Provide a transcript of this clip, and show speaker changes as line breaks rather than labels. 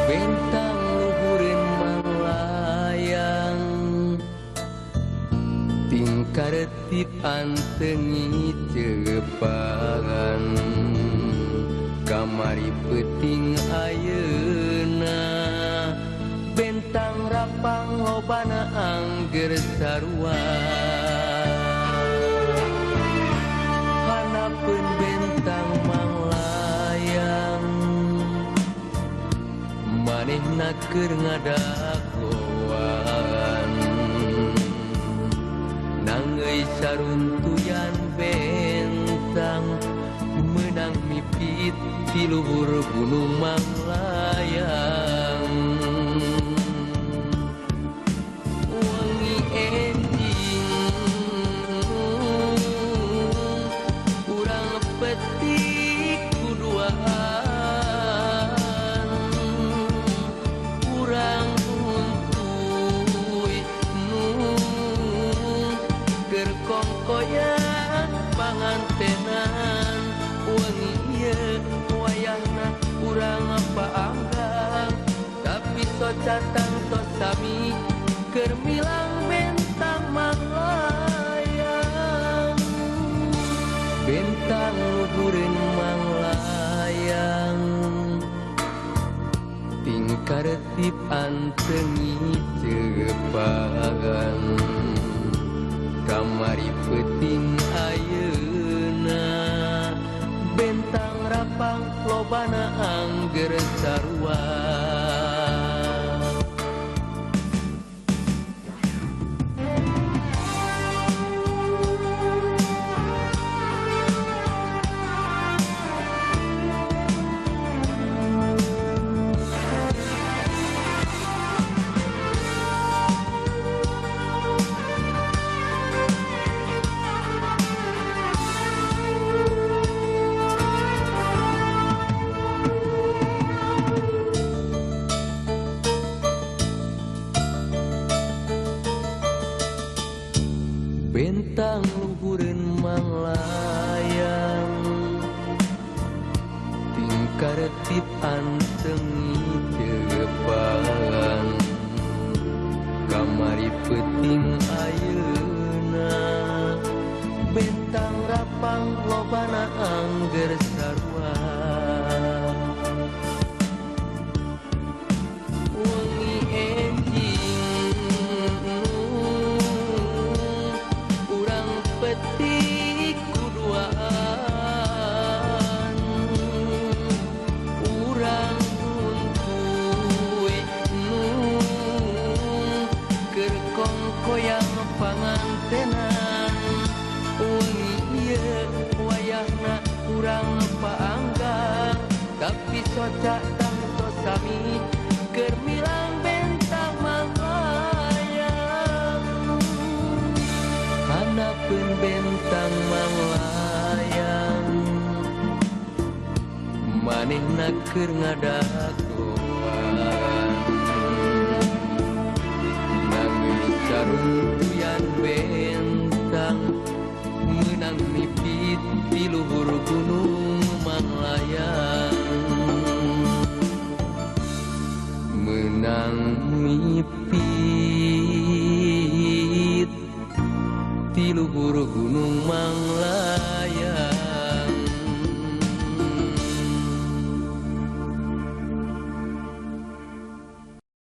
Bentang luhureun manglayang tingkaretip antengi ceupangan kamari peuting ayeuna bentang rapang lobana angger sarua hanapeun bentang manglayang manehna keur ngadagoan nanggeui saruntuyan bentang meunang mipit ti luhur gunung Manglayang. Wengi enjing urang petik kuduaan urang huntuy nu keur kongkoyan pangantenan. Wengi ieu wayahna urang paanggang tapi socatang tos sami keur milang bentang manglayang. Bentang luhureun manglayang tingkaretip antengi ceupangan kamari peuting ayeuna bentang rapang lobana angger sarua. Bentang luhureun manglayang tingkaretip antengi ceupangan kamari peuting ayeuna bentang rapang lobana angger sarua. Wengi enjing urang petik kuduaan urang huntuy nu keur kongkoyan pangantenan. Wengi ieu wayahna urang paanggang tapi soca tang tos sami keur milang bentang manglayang. Hanapeun bentang manglayang manehna keur ngadagoan nanggeui saruntuyan bentang meunang mipit ti luhur gunung Manglayang. Meunang mipit ti luhur gunung Manglayang.